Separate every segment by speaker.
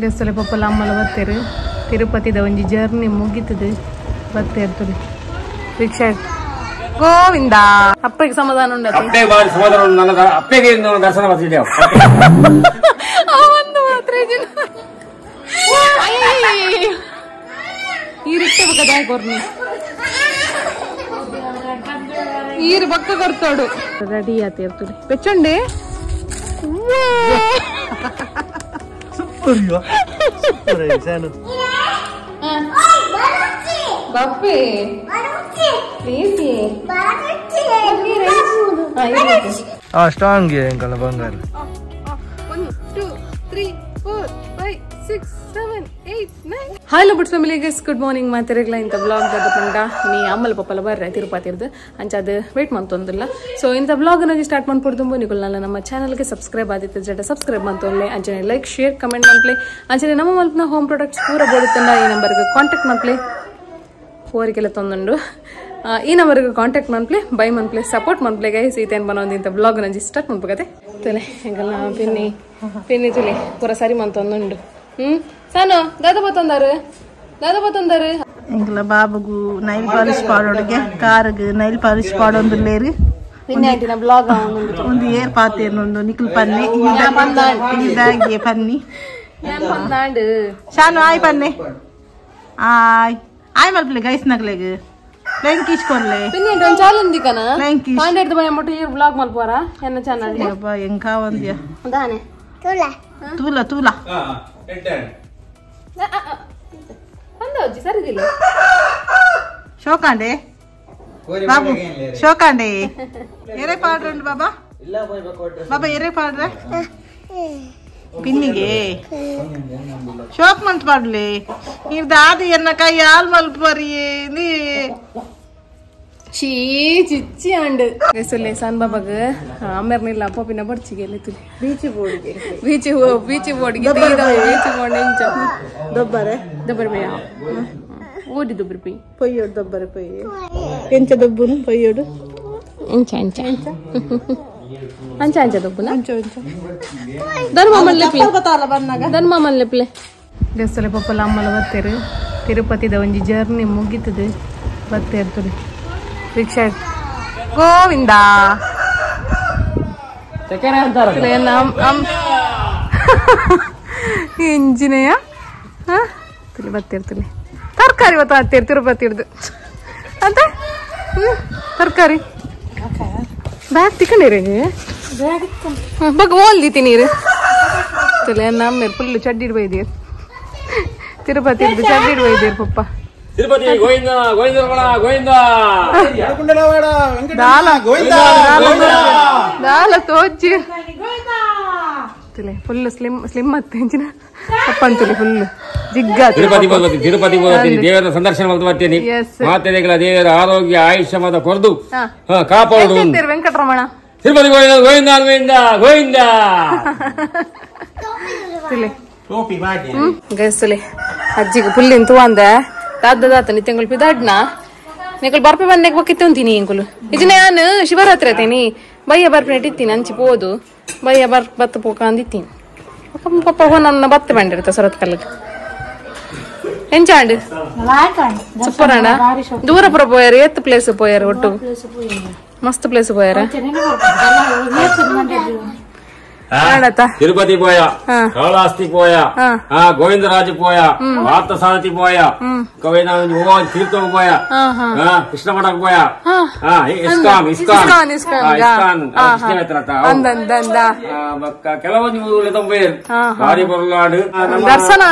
Speaker 1: ದೇವಸ್ಥಾನ ಪಪ್ಪಲ ಅಮ್ಮಲ ಬರ್ತಾರೆ. ತಿರುಪತಿದ ಒಂಜಿ ಜರ್ನಿ ಮುಗಿತದೆ ಬರ್ತಾರೆ. ರಿಕ್ಷಾ ಗೋವಿಂದ ಅಪ್ಪಗೆ ಸಮಾಧಾನ ಉಂಟು.
Speaker 2: ಅಪ್ಪಗೆ ಬಾರಿ ಸಮಾಧಾನ ಉಂಟು. ನನ್ನ ಅಪ್ಪಗೆ ದರ್ಶನ ಬರ್ತಿದ್ದೆ.
Speaker 1: ಒಂದು ಮಾತ್ರ ಈ ರಿಕ್ಷಾ ಬಕ್ಕದ ಕೊರ್ನಿ ಈರು ಬಕ್ಕ ಕೊರ್ತಾಡು ರೆಡಿ ಆತಿರ್ತದೆ. ಪೆಚ್ಚೊಂಡೆ ಬಪ್ಪೆ
Speaker 3: ಸ್ಟ್ರಾಂಗ್ ಬಂಗಾರ.
Speaker 1: 1 2 3 4 5 6 7 8 9. Hello but family guys, good morning. ಮಾತಿರಗ್ಲ ಇಂಥ ಬ್ಲಾಗ್ ದಾದ ನೀ ಅಮ್ಮಲ ಪಪ್ಪಲ ಬರ್ರೆ ತಿರುಪತಿರ್ದು ಅಂಚಾದ ವೇಟ್ ಮಂತೊಂದಿಲ್ಲ. ಸೊ ಇಂಥ ಬ್ಲಾಗ್ ಅನ್ನೋದು ಸ್ಟಾರ್ಟ್ ಮಾಡ್ಕೊಡ್ದು ನಿಗುಲ್ ನಮ್ಮ ಚಾನಲ್ಗೆ ಸಬ್ಸ್ಕ್ರೈಬ್ ಆದಿತ್ತು ಜಡ ಸಬ್ಸ್ಕ್ರೈಬ್ ಮಂತೊಲ್ಲೆ ಅಂಚನೆ ಲೈಕ್ ಶೇರ್ ಕಮೆಂಟ್ ಮನ್ಪ್ಲೆ ಅಂಚನೆ ನಮ್ಮ ಮಲ್ಪನ ಹೋಮ್ ಪ್ರಾಡಕ್ಟ್ಸ್ ಪೂರ ಬೋಡುತ್ತಂಡ ಈ ನಂಬರ್ಗೆ ಕಾಂಟ್ಯಾಕ್ಟ್ ಮನ್ಪ್ಲೆ ಹೋರಿಗೆಲ್ಲ ತಂದುಂಡು ಈ ನಂಬರ್ಗೆ ಕಾಂಟ್ಯಾಕ್ಟ್ ಮನ್ಪ್ಲೆ ಬೈ ಮನ್ಪ್ಲೆ ಸಪೋರ್ಟ್ ಮನ್ಪ್ಲೆ ಗೈಸ್. ಈತೇನು ಬನ್ನೋದು ಇಂಥ ಬ್ಲಾಗ್ ನಂಜಿ ಸ್ಟಾರ್ಟ್ ಮನ್ಪಗತ್ತೆ ತುಲೆ ಹೆಂಗಲ್ಲ ಪಿನ್ನಿ ಪಿನ್ನಿ ತುಲೆ ಪೂರ ಸರಿ ಮಂತೊಂದುಂಡು. ಸಾನು ದಾದ ಬತ್ತೊಂದಾರು ದಾದ ಬತ್ತೊಂದಾರು
Speaker 4: ಎಂಕಲ ಬಾಬುಗು ನೈಲ್ ಪಾಲಿಶ್ ಪಾಡೋಡಿಗೆ ಕಾರುಗು ನೈಲ್ ಪಾಲಿಶ್ ಪಾಡೊಂದುಲ್ಲೇರು
Speaker 1: ಪಿನ್ನಿ ಬ್ಲಾಗ್
Speaker 4: ಒಂದು ಏರ್ ಪಾತೇನೊಂದು ನಿಖಲ್ ಪನ್ನಿ ಇದಾಗಿ ಪನ್ನಿ
Speaker 1: ಪಂದಾಂಡು
Speaker 4: ಶಾನು ಆಯ್ ಪನ್ನಿ ಆಯ್ ಆಯ್ ಮಲ್ಪಲೆ ಗೈಸ್ ನಗಲೆಗ್ ಫ್ಲೈಯಿಂಗ್ ಕಿಶ್ ಕೊರ್ಲೆ
Speaker 1: ಪಿನ್ನಿ ಒಂದು ಚಾಲೆಂಜ್ ದಿಕನ
Speaker 4: ಫ್ಲೈಯಿಂಗ್ ಕಿಶ್
Speaker 1: ಕಾಂಡೆಡ್ ಬಯ ಮೊಟ್ಟ ಈ ಬ್ಲಾಗ್ ಮಲ್ಪೋರ ಎನ್ನ ಚಾನಲ್
Speaker 4: ಅಬ್ಬಾ ಎಂಕಾ ಒಂದಿಯ
Speaker 1: ದಾನೆ
Speaker 4: ತೂಲ ತೂಲ ತೂಲ
Speaker 1: ಅಂದೋಜಿ ಸರಿದಿಲ್ಲ
Speaker 4: ಶೋಕಾಂಡೆ ಬಾಬು ಶೋಕಾಂಡೆ ಎರೆ ಪಾಡ್ರಂಡು ಬಾಬಾ ಬಾಬಾ ಎರೆ ಪಾಡ್ರೆ ಪಿನ್ನಿಗೆ ಶೋಕ್ ಮಂತ್ ಪಾಡ್ಲಿ ನೀರ್ ದಾದಿ ಎನ್ನ ಕೈ ಹಾಲ್ ಮಲ್ಪರಿಯೇ ನೀ
Speaker 1: ಚೀ ಚಿಚ್ಚಿ ಅಂಡ್ ಗೈಸಲ್ಲೇ ಸನ್ ಬಾಬಾಗ ಅಮ್ಮೆರ್ನಿಲ್ಲ ಅಪ್ಪ ಪಿನ್ನ ಬರ್ಚಿಗೆ ತುಲಿ
Speaker 4: ಬೀಚ್ ಬೋರ್ಡ್ಗೆ
Speaker 1: ಬೀಚ್ ಬೀಚ್ ಬೋರ್ಡ್ಗೆ ಬೀಚ್ ಬೋರ್ಡ್ ಇಂಚ
Speaker 4: ದೊಬ್ಬರೆ
Speaker 1: ದೊಬ್ಬರೆ ಬಯ್ಯ ಓಡಿ ದೊಬ್ಬರೆ ಪೈ
Speaker 4: ಪೊಯ್ಯೋಡು ದೊಬ್ಬರೆ ಪೊಯ್ಯ ಎಂಚ ದೊಬ್ಬುನು ಪೊಯ್ಯೋಡು
Speaker 1: ಇಂಚ ಇಂಚ ಅಂಚ ಅಂಚ ದೊಬ್ಬುನ ಅಂಚ ಅಂಚ ಧರ್ಮ ಮಲ್ಲೆಪ್ಲೆ ಧರ್ಮ ಮಲ್ಲೆಪ್ಲೆ ದೇವಸ್ಥಾನ ಪಪ್ಪಲ ಅಮ್ಮಲ ಬರ್ತಾರೆ. ತಿರುಪತಿದ ಒಂಜಿ ಜರ್ನಿ ಮುಗಿತದೆ ಬರ್ತಾರೆ. ರಿಕ್ಷಾ ಗೋವಿಂದ ಇಂಜಿನಿಯ ತುಲಿ ಬರ್ತಿರ್ತಲಿ ತರಕಾರಿ ಬತ್ತೀರ್ ತಿರುಪತಿ ಹಿಡ್ದು ಅಂತ ತರಕಾರಿ ಬ್ಯಾಗ್ ತಿಕ್ಕಂಡಿರಿ ಬಗ್ ಓಲ್ದಿತ್ತಿ ನೀರು ತುಲೆ ನಮ್ಮ ಫುಲ್ ಚಡ್ಡಿ ಬೈದೀರ್ ತಿರುಪತಿ ಹಿಡ್ದು ಚಡ್ಡಿ ಬೈದೀರ್ ಪಪ್ಪ.
Speaker 2: ತಿರುಪತಿ ಗೋವಿಂದ ಗೋವಿಂದ ಗೋವಿಂದ
Speaker 1: ದಾಲ ತೋಜಿ ತುಲೆ ಫುಲ್ ಸ್ಲಿಮ್ ಸ್ಲಿಮ್ ಅತ್ತೆ ಇಂಚಿನ ಅಪ್ಪಂತುಲೆ ಫುಲ್ ಜಿಗ್ಗ.
Speaker 2: ತಿರುಪತಿ ಹೋಗ್ತೀನಿ ತಿರುಪತಿ ಹೋಗ್ತೀನಿ ದೇವರ ಸಂದರ್ಶನ ಮಾಡ್ತಾ ಬರ್ತೀನಿ. ಮಾತೆಗಳ ದೇವರ ಆರೋಗ್ಯ ಆಯುಷ್ಯ ಮಾತ ಕೊರದು ಕಾಪಾಡು
Speaker 1: ವೆಂಕಟರಮಣ.
Speaker 2: ತಿರುಪತಿ ಗೋವಿಂದ ಗೋವಿಂದ ಗೋವಿಂದ ಗೋವಿಂದ
Speaker 1: ತುಲೆ ಗೈಸ್ ತುಲೆ ಅಜ್ಜಿಗೆ ಫುಲ್ ಇಂತು ಅಂದೆ ದಾದ ದಾತ ನಿತ್ಯಂಗುಲ್ ಪಿದಾಡ್ನ ನಿಕುಲ್ ಬರ್ಪೆ ಬಂದೆಗ್ ಬಕ್ಕಿತ್ತು ಅಂತೀನಿ ಇಂಕುಲು ಇದನ್ನ ನಾನು ಶಿವರಾತ್ರಿ ಆತೇನಿ ಬಯ್ಯ ಬರ್ಪೆ ಇಟ್ಟಿತ್ತೀನಿ ಅಂಚಿ ಪೋದು ಬಯ್ಯ ಬರ್ ಬತ್ತ ಪೋಕ ಅಂದಿತ್ತೀನಿ ಪಪ್ಪ ನನ್ನ ಬತ್ತ ಬಂಡಿರ್ತ ಸೊರತ್ ಕಲ್ಲಿಗೆ ಎಂಚಾಂಡ್ ಸೂಪರ್ ಅಣ್ಣ ದೂರ ಪುರ ಪೋಯಾರ ಏತ್ ಪ್ಲೇಸ್ ಪೋಯಾರ ಒಟ್ಟು ಮಸ್ತ್ ಪ್ಲೇಸ್ ಪೋಯಾರ
Speaker 2: ತಿರುಪತಿ ಪೋಯ ಕಾಳಹಸ್ತಿ ಪೋಯ ಗೋವಿಂದರಾಜ ಪೋಯ ಪಾರ್ಥಸಾರಥಿ ಪೋಯ ತೀರ್ಥ ಪೋಯ ಕೃಷ್ಣ ಮಠಕ್ಕೆ ಪೋಯ ಇಸ್ಕಾನ್ ಇಸ್ಕಾನ್ ಇಸ್ಕಾನ್ ಕೆಲವೊಂದು ಊರುಗಳು ಭಾರಿ ಪೊರ್ಲಾಡು
Speaker 1: ದರ್ಶನ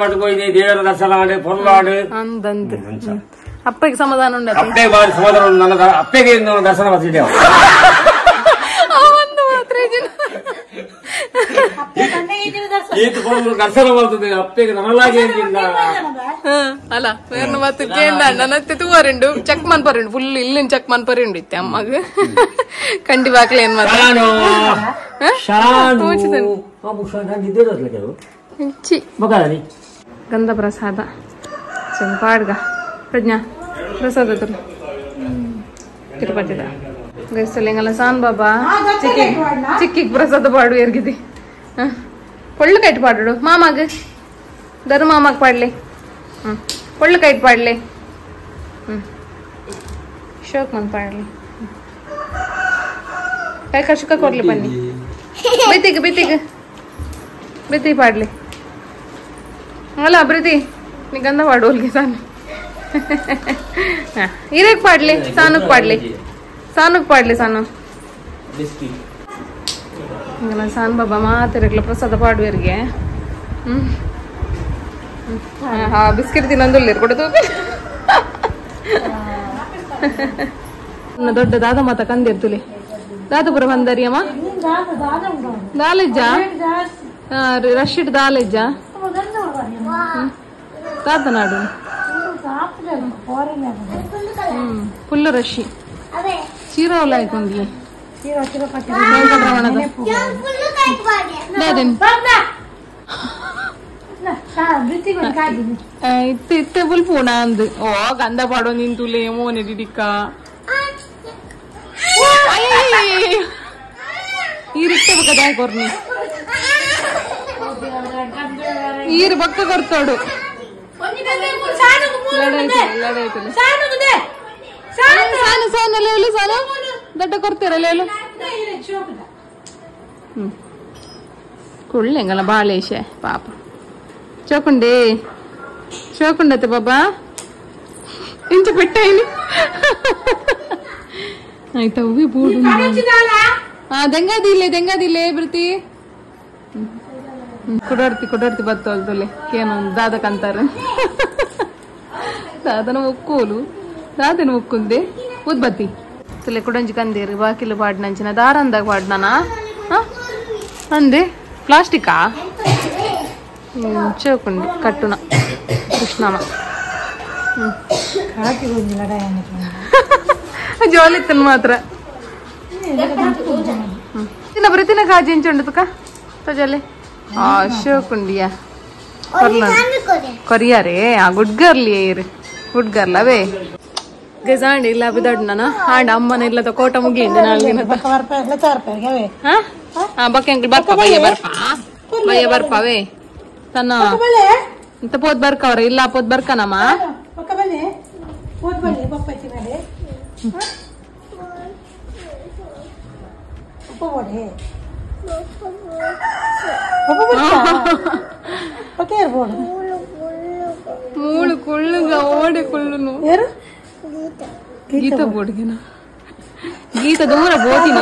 Speaker 2: ಮಠಕ್ಕೆ ಹೋಗಿ ದೇವರ ದರ್ಶನ ಆಡು ಪೊರ್ಲಾಡು
Speaker 1: ಅಪ್ಪಗೆ ಸಮಾಧಾನ ಉಂಟು.
Speaker 2: ಅಪ್ಪಗೆ ಬಾರಿ ಸಮಾಧಾನ ಉಂಟು. ನನ್ನ ಅಪ್ಪಗೆ ದರ್ಶನ ಬರ್ತಿದ್ದೆ. ದರ್ಶನ ಬರ್ತದೆ ಅಪ್ಪಗೆ ನಮಲಾಗಿ
Speaker 1: ಅಲ್ಲ ಬೇರೆ ಮತ್ತೆ ಕೇಂದ್ರ ತೂವರುಂಡು ಚೆಕ್ ಮನ್ಪರುಂಡು ಫುಲ್ ಇಲ್ಲಿ ಚೆಕ್ ಮನ್ಪರುಂಡು ಇತ್ತೆ ಅಮ್ಮಗ ಕಂಡಿ ಬಾಕ್ಲೆ ಏನ್ ಮಾತ್ರ ಗಂಧ ಪ್ರಸಾದ ಪಾಡ್ಗ ಪ್ರಜ್ಞಾ ಪ್ರಸಾದ ತಿರುಪತಿದ ಗೈಸಲಿಂಗಲ್ಲ ಸಾನ್ ಬಾಬಾ ಚಿಕ್ಕಿ ಚಿಕ್ಕಿಗೆ ಪ್ರಸಾದ ಪಾಡು ಎರ್ಗಿದಿ ಪೊಳ್ಳು ಕೈಟ್ ಪಾಡು ಮಾಮಾಗ ಧರ್ಮಾಮಕ್ ಪಾಡ್ಲೆ ಒಳ್ಳೆ ಕೈಟ್ ಪಾಡ್ಲೆ ಶೋಕ್ ಮಂತ್ ಪಾಡ್ಲೆ ಕೈ ಕರ್ಶುಕ ಕೊಡ್ಲಿ ಬನ್ನಿ ಬೆತ್ತಿಗೆ ಬೆತ್ತಿಗೆ ಬೆತ್ತಿ ಪಾಡ್ಲಿ ಅಲ್ಲ ಅಭಿವೃದ್ಧಿ ನೀ ಗಂಧ ಪಾಡುವಲ್ಗೆ ಸಾನು ಇರೇಕ್ ಪಾಡ್ಲಿ ಸಾನುಕ್ ಪಾಡ್ಲಿ ಸಾನುಕ್ ಪಾಡ್ಲಿ ಸಾನು ಸಾನು ಬಾಬಾ ಮಾತಿರಗ್ಲ ಪ್ರಸಾದ ಪಾಡುವರಿಗೆ ಹಾ ಬಿಸ್ಕೆಟ್ ತಿನ್ನೊಂದುಳ್ಳಿರು ಕೂಡ ದೊಡ್ಡ ದಾದ ಮಾತ ಕಂದಿರ್ತುಲಿ ದಾದಪುರ ಬಂದರಿಯಮ್ಮ ದಾಲೆಜ್ಜ ರಶೀಡ್ ದಾಲೆಜ್ಜ ದಾದನಾಡು ಫುಲ್ ರಶಿ ಚೀರಾವಲ ಆಯ್ಕೊಂಡಿ ಇತ್ತೆ ಇತ್ತೆ ಫುಲ್ ಪೂಣ ಅಂದ್ ಓ ಗಂಧ ಪಾಡೋ ನಿಂತುಲೆ ಮೋನೆ ದಿಡಿಕ್ಕ ಈರಿತ್ತೆ ಬಕ್ಕ ಕೊರ್ನಿ ಈರು ಬಕ್ಕ ಕೊರ್ತಾಡು ಸಾನು ಸಾನು ಲೇಲು ಸಾನು ದೊಡ್ಡ ಕೊರ್ತೀರ ಲೇಲು ಕುಳ್ಳೆಂಗಲ್ಲ ಬಾಳೇಶೆ ಪಾಪ ಚೋಕುಂಡೆ ಚೋಕುಂಡತ್ತೆ ಬಾಬಾ ಇಂಚ ಪೆಟ್ಟಾಯಿನಿ ಆಯ್ತಾ ಹೂವಿ ಬೂಡು ದೆಂಗಾದಿಲ್ಲೆ ದೆಂಗಾದಿಲ್ಲೆ ಬೃತಿ ಕೊಡೋರ್ತಿ ಕೊಡೋರ್ತಿ ಬತ್ತೋಲ್ತೊಲೆ ಏನೋ ದಾದಕಂತಾರೆ ದಾದನ ಒಕ್ಕೋಲು ದಾದನ ಒಕ್కుంದೆ ಉದ್ಬತ್ತಿ ತುಲೆ ಕುಡಂಜಿ ಕಂದೇರಿ ಬಾಕಿಲು ಪಾಡ್ನಂಚಿನ ದಾರಂದಾಗ ಪಾಡ್ನಾನ ಅಂದೆ ಪ್ಲಾಸ್ಟಿಕಾ ಚೋಕುಂಡಿ ಕಟ್ಟುನ ಕೃಷ್ಣನ ಜೋಲಿತ್ತನ್ ಮಾತ್ರ ತಿನ್ನ ಕಾಜಿ ಎಂಚುಂಡು ತಜಲೆ ಆ ಶೋಕುಂಡಿಯ ಕೊರಿಯಾರೇ ಆ ಗುಡ್ ಗರ್ಲಿ ಏರು ಗುಡ್ ಗರ್ಲ್ ಅವೇ ಗಜಾಂಡ್ ಇಲ್ಲ ಬಿದಡ್ನ ಆಂಡ್ ಅಮ್ಮನ ಇಲ್ಲದ ಕೋಟ ಮುಗಿಯಿಂದ ನಾಲ್ಗಿನ ಬಕ್ಕೆ ಅಂಕಲ್ ಬರ್ಪ ಬಯ್ಯ ಬರ್ಪ ಬಯ್ಯ ಬರ್ಪವೇ ತನ್ನ ಇಂತ ಪೋದ್ ಬರ್ಕವ್ರ ಇಲ್ಲ ಪೋದ್ ಬರ್ಕನಮ್ಮ ಮೂಳು ಕುಳ್ಳುಗ ಓಡೆ ಕುಳ್ಳುನು ಗೀತ ಬೋಡ್ಗೆನ ಗೀತ ದೂರ ಬೋತಿನ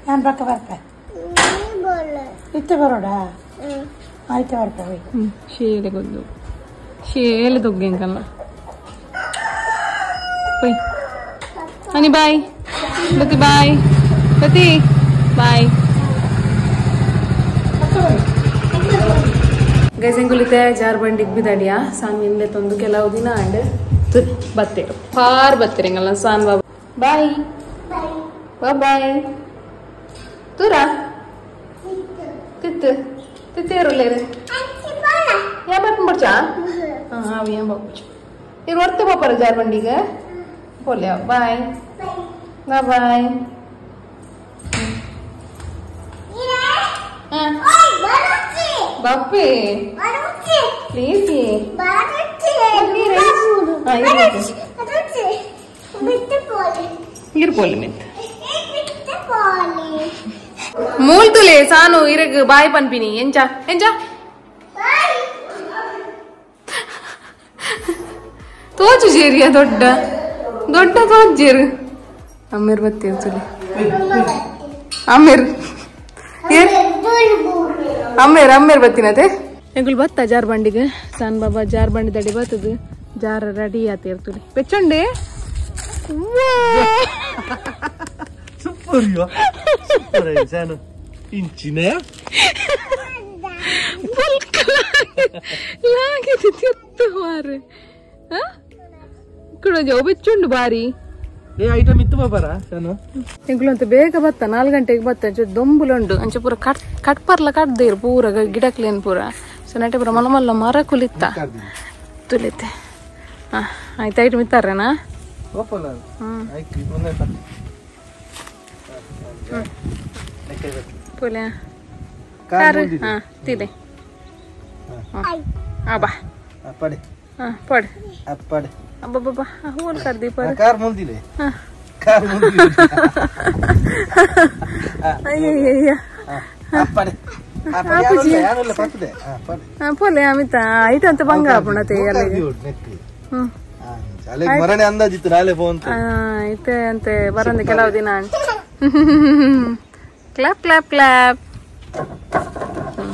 Speaker 4: ನಾನು ಪಕ್ಕ ಬರ್ಪ ಇತ್ತೆ ಬರೋಡ ಆಯ್ತು ಬರ್ಪ
Speaker 1: ಶೇಲೆ ಗೊದ್ದು ಶೇಲೆ ದೊಗ್ಗೆಂಕಲ್ಲ ಪೊಯ್ ಅನಿ ಬಾಯ್ ಬತ್ತಿ ಬಾಯ್ ಬತ್ತಿ ಬಾಯ್ ಗೈಸೆಂಗುಲಿತೆ ಜಾರ್ಬಂಡಿಗೆ ಬಿದಡಿಯ ಸಾನ್ ಇಂದೆ ತಂದು ಕೆಲವು ದಿನ ಅಂಡ್ ಬತ್ತೀರು ಫಾರ್ ಬತ್ತೀರಿಂಗಲ್ಲ ಸಾನ್ ಬಾಬಾ ಬಾಯ್ ಬಾಯ್ ತೂರಾ ತಿತ್ತು ತಿತ್ತೇರುಲ್ಲೇರು ಏನ್ ಬರ್ಪುಂಬರ್ಚಾ ಹಾಂ ಏನ್ ಬಾಪುಚು ಇರು ಹೊರ್ತೆ ಬಾಪಾರ ಜಾರ್ಬಂಡಿಗೆ ಪೋಲೆ ಬಾಯ್ ಬಾಯ್ ಬಾಪೆ ಪ್ಲೀಸ್ ಇರ್ಪೋಲಿ ಮಿತ್ ಮೂಲ್ತುಲೆ ಸಾನು ಇರಗ್ ಬಾಯ್ ಪನ್ಪಿನಿ ಎಂಚ ಎಂಚ ತೋಚು ಜೇರಿಯ ದೊಡ್ಡ ದೊಡ್ಡ ತೋಚು ಜೇರು ಅಮ್ಮೇರ್ ಬತ್ತೀರ್ ತುಲೆ ಅಮ್ಮೇರ್ ಅಮ್ಮೇರ್ ಅಮ್ಮೇರ್ ಬತ್ತೀನತೆ ಎಂಗುಲ್ ಬತ್ತ ಜಾರ್ಬಂಡಿಗೆ ಸಾನ್ ಬಾಬಾ ಜಾರ್ಬಂಡಿ ದಡಿ ಬತ್ತದು ಜಾರ ರೆಡಿ ಆತಿರ್ತುಲೆ ಪೆಚ್ಚೊಂಡೆ
Speaker 3: ಸೂಪರ್ ಸೂಪರ್ ಸಾನು ಇಂಚಿನ
Speaker 1: ಮಾರ್ರೆ ಕುಡೋಜ ಬೆಚ್ಚುಂಡು ಬಾರಿ
Speaker 3: ಏ ಐಟಮ್ ಇತ್ತು ಬಾಬಾರ ಸಾನು
Speaker 1: ಎಂಕುಲು ಅಂತ ಬೇಗ ಬತ್ತ 4 ಗಂಟೆಗೆ ಬತ್ತ ಅಂಚೆ ದೊಂಬುಲುಂಡು ಅಂಚೆ ಪೂರ ಕಟ್ ಕಟ್ಪರ್ಲ ಕಟ್ದೇರು ಪೂರ ಗಿಡಕ್ಲೇನು ಪೂರ ಸೊ ನಟೆ ಪೂರ ಮಲ್ಲ ಮಲ್ಲ ಮರ ಕುಲಿತ್ತ ತುಲಿತೆ ಹಾಂ ಆಯ್ತು ಐಟಮ್ ಇತ್ತಾರೇನಾ ಪೋಲೆ ಕಾರು ಹಾಂ ತಿಲೆ ಅಬ್ಬಾ
Speaker 3: ಅಪ್ಪಡೆ
Speaker 1: ಪಡೆ
Speaker 3: ಅಪ್ಪಡೆ
Speaker 1: ಅಬ್ಬಬ್ಬ ಹೂವಲ್ ಕರ್ದಿ ಪರ್
Speaker 3: ಕಾರ್ ಮುಂದಿಲೆ ಕಾರ್ ಮುಂದಿಲೆ
Speaker 1: ಅಯ್ಯಯ್ಯ
Speaker 3: ಅಪ್ಪಡೆ ಅಪ್ಪಡೆ ಯಾನಲ್ಲ ಪತ್ತದೆ ಪಡೆ
Speaker 1: ಪೋಲೆ ಅಮಿತ ಐಟ್ ಅಂತ ಬಂಗ ಆಪುಣತೆ
Speaker 3: ಅಲ್ಲ ಅಲೆ ಮರನೆ ಅಂದಾಜಿತ್ತು ನಾಳೆ ಫೋನ್
Speaker 1: ಐತೆ ಅಂತೆ ಬರಂದೆ ಕೆಲವು ದಿನ clap clap clap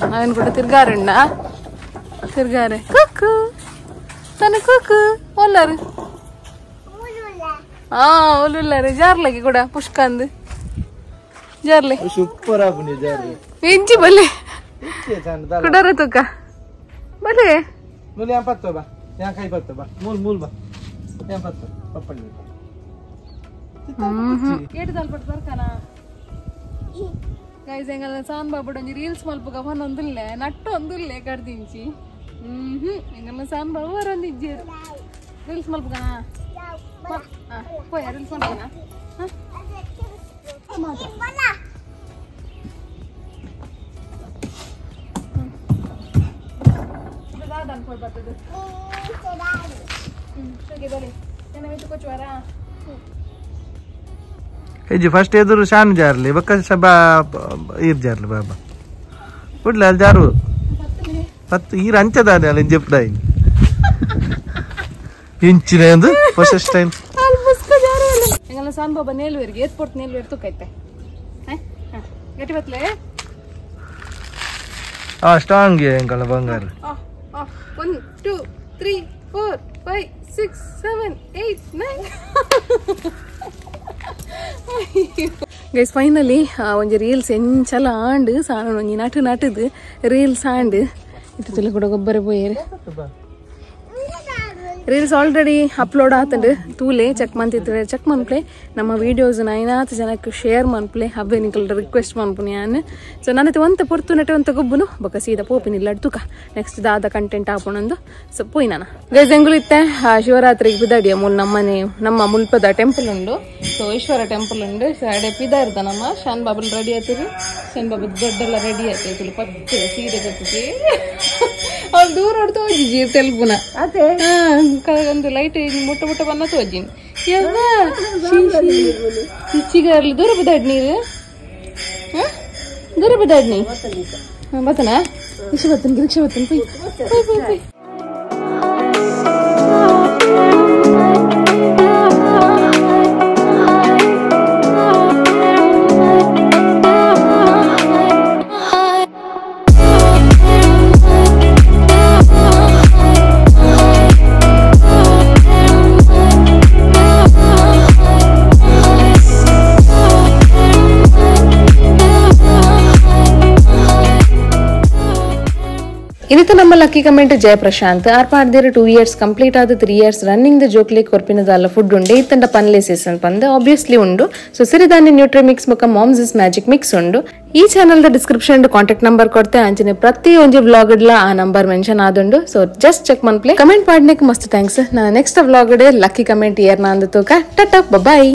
Speaker 1: ಅವನ್ ಕೂಡ ತಿರ್ಗಾರಣ್ಣ ತಿರ್ಗಾರೆ ಕುಕ್ಕು ತನ್ನ ಕುಕ್ಕು ಒಲ್ಲಾರು ಹಾ ಒಲ್ಲುಲ್ಲಾರು ಜಾರ್ಲಗೆ ಕೂಡ ಪುಷ್ಕಂದು ಜಾರ್ಲೆ
Speaker 3: ಸೂಪರ್ ಆಪುಂಡು ಜಾರ್ಲೆ
Speaker 1: ಇಂಚಿ ಬಲ್ಲೆ ಕುಡರ ತುಕ್ಕ ಬಲ್ಲೆ
Speaker 3: ಮೂಲ್ ಯಾನ್ ಪತ್ತೋ ಬಾ ಯಾನ್ ಕೈ ಪತ್ತೋ ಬಾ ಮೂಲ್ ಮೂಲ್ ಬಾ ಯಾನ್ ಪತ್ತೋ ಪಪ್ಪಳ್ಳಿ
Speaker 1: ಏಟು ತಲ್ಪಟ್ಟು ಬರ್ಕಾನ ಗೈಸ್ ಎಂಗಲ್ಲ ಸಾನ್ ಬಾಬುಡು ಒಂಜಿ ರೀಲ್ಸ್ ಮಲ್ಪುಗ ಪನೊಂದುಲ್ಲೆ ನಟ್ಟು ಒಂದುಲ್ಲೆ ಕಡ್ದಿಂಚಿ ಎಂಗಲ್ಲ ಸಾನ್ ಬಾಬು ಬರೊಂದಿಜ್ಜೇರು ರೀಲ್ಸ್ ಮಲ್ಪುಗನಾ ಪೋಯ ರೀಲ್ಸ್ ಮಲ್ಪುಗನಾ
Speaker 3: ಹೆಜ್ಜೆ ಫಸ್ಟ್ ಎದುರು ಶಾನ್ ಜಾರ್ಲಿ ಬಕ್ಕ ಸಬಾ ಈರ್ ಜಾರ್ಲಿ ಬಾಬಾ ಕುಡ್ಲೆ ಅಲ್ಲಿ ಜಾರು ಪತ್ತು ಈರ್ ಅಂಚದಾನೆ ಅಲ್ಲಿ ಜೆಪ್ಡಾಯಿ ಇಂಚಿನ ಒಂದು ಫಸ್ಟ್ ಟೈಮ್
Speaker 1: ಎಂಗಲ್ಲ ಸಾನ್ ಬಾಬಾ ನೇಲ್ವೇರಿಗೆ ಏತ್ ಪೊಟ್ಟು ನೇಲ್ವೇರ್ ತುಕ್ಕೈತೆ ಗಟ್ಟಿ ಬತ್ಲೆ
Speaker 3: ಆ ಸ್ಟ್ರಾಂಗ್ ಎಂಕಲ್ಲ ಬಂಗಾರ
Speaker 1: 1 2 3 4 5 6 7 8 9 guys finally ಒಂಜಿ ರೀಲ್ಸ್ ಎಂಚಲ ಆಂಡ್ ಸಾನ ಒಂಜಿ ನಟು ನಟದು ರೀಲ್ಸ್ ಆಂಡ್ ಇತ್ತು ಕೂಡ ಗೊಬ್ಬರ ಪೋಯೇರು reels already upload ಆತಂಡು ತೂಲೆ check ಮಂತಿತ್ತು check ಮನ್ಪ್ಲೆ ನಮ್ಮ ವೀಡಿಯೋಸ್ ಐನಾತ್ ಜನಕ್ಕೆ ಶೇರ್ ಮನ್ಪ್ಲೆ ಅವೇ ನಿಕಲ್ ರಿಕ್ವೆಸ್ಟ್ ಮನ್ಪುನಿ ಯಾನ್ ಸೊ ನನ್ನತೆ ಒಂತ ಪೊರ್ತು ನಟೆ ಒಂತ ಗೊಬ್ಬುನು ಬೊಕ ಸೀದಾ ಪೋಪಿನಿಲ್ಲ ತುಕ ನೆಕ್ಸ್ಟ್ ದಾದ ಕಂಟೆಂಟ್ ಆಪುಣಂದು ಸೊ ಪೋಯ್ ನಾನು ಗೈಸ್ ಎಂಗುಲು ಇತ್ತೆ ಶಿವರಾತ್ರಿಗೆ ಪಿದಾಡಿಯ ಮೂಲ್ ನಮ್ಮನೆ ನಮ್ಮ ಮುಲ್ಪದ ಟೆಂಪಲ್ ಉಂಡು ಸೊ ಈಶ್ವರ ಟೆಂಪಲ್ ಉಂಡು ಸೊ ಅಡೆ ಪಿದಾರ್ದ ನಮ್ಮ ಶಾನ್ ಬಾಬಲ್ ರೆಡಿ ಆಯ್ತೀರಿ ಶಾನ್ ಬಾಬು ದೊಡ್ಡೆಲ್ಲ ರೆಡಿ ಆಯ್ತು ಪತ್ತೆ ಸೀರೆ ಕಟ್ಟಿಸಿ ಅವ್ರು ದೂರ ಹೊಡ್ತು ಹೋಗಿ ತೆಲ್ಪುನ ಒಂದು ಲೈಟ್ ಮುಟ್ಟ ಮುಟ್ಟ ಬನ್ನ ತೋಜಿನಿ ಇಚ್ಚಿಗಾರ್ಲಿ ದೂರ ಬಿದ್ದಾಡ್ ನೀರು ದೂರ ಬಿದ್ದಾಡ್ ನೀ ಬತ್ತನಾ ರಿಕ್ಷಾ ಬತ್ತನ್ ರಿಕ್ಷಾ ಬತ್ತನ್ ಪೊಯ್ ಪೊಯ್ ಪೊಯ್ ಪೊಯ್ ಇದಕ್ಕೆ ನಮ್ಮ ಲಕ್ಕಿ ಕಮೆಂಟ್ ಜಯಪ್ರಶಾಂತ್ ಆರ್ ಪಾಡ್ದೇರು 2 ಇಯರ್ಸ್ ಕಂಪ್ಲೀಟ್ ಆದ 3 years running the Choksi ಕೊರ್ಪಿನದಲ್ಲ food ಉಂಡೆ ಇತ್ತಂಡ ಪನ್ಲೆ ಸೀಸನ್ ಪಂದ್ ಆಬ್ವಿಯಸ್ಲಿ ಉಂಡು ಸೊ ಸಿರಿಧಾನ್ಯ ನ್ಯೂಟ್ರಿ ಮಿಕ್ಸ್ ಮುಖ moms is magic mix ಉಂಡು ಈ channel the description contact number ಕೊಡ್ತೆ ಅಂಚನೆ ಪ್ರತಿ ಒಂಜಿ ವ್ಲಾಗ್ ಆ ನಂಬರ್ ಮೆನ್ಷನ್ ಆದುಂಡು so just check ಮನ್ಪ್ಲೆ comment ಪಾಡ್ನೆಕ್ ಮಸ್ತ್ thanks ನಾನು next vlog lucky comment year ನಾಂದು ತೂಕ ಟಟ ಬಾಯ್.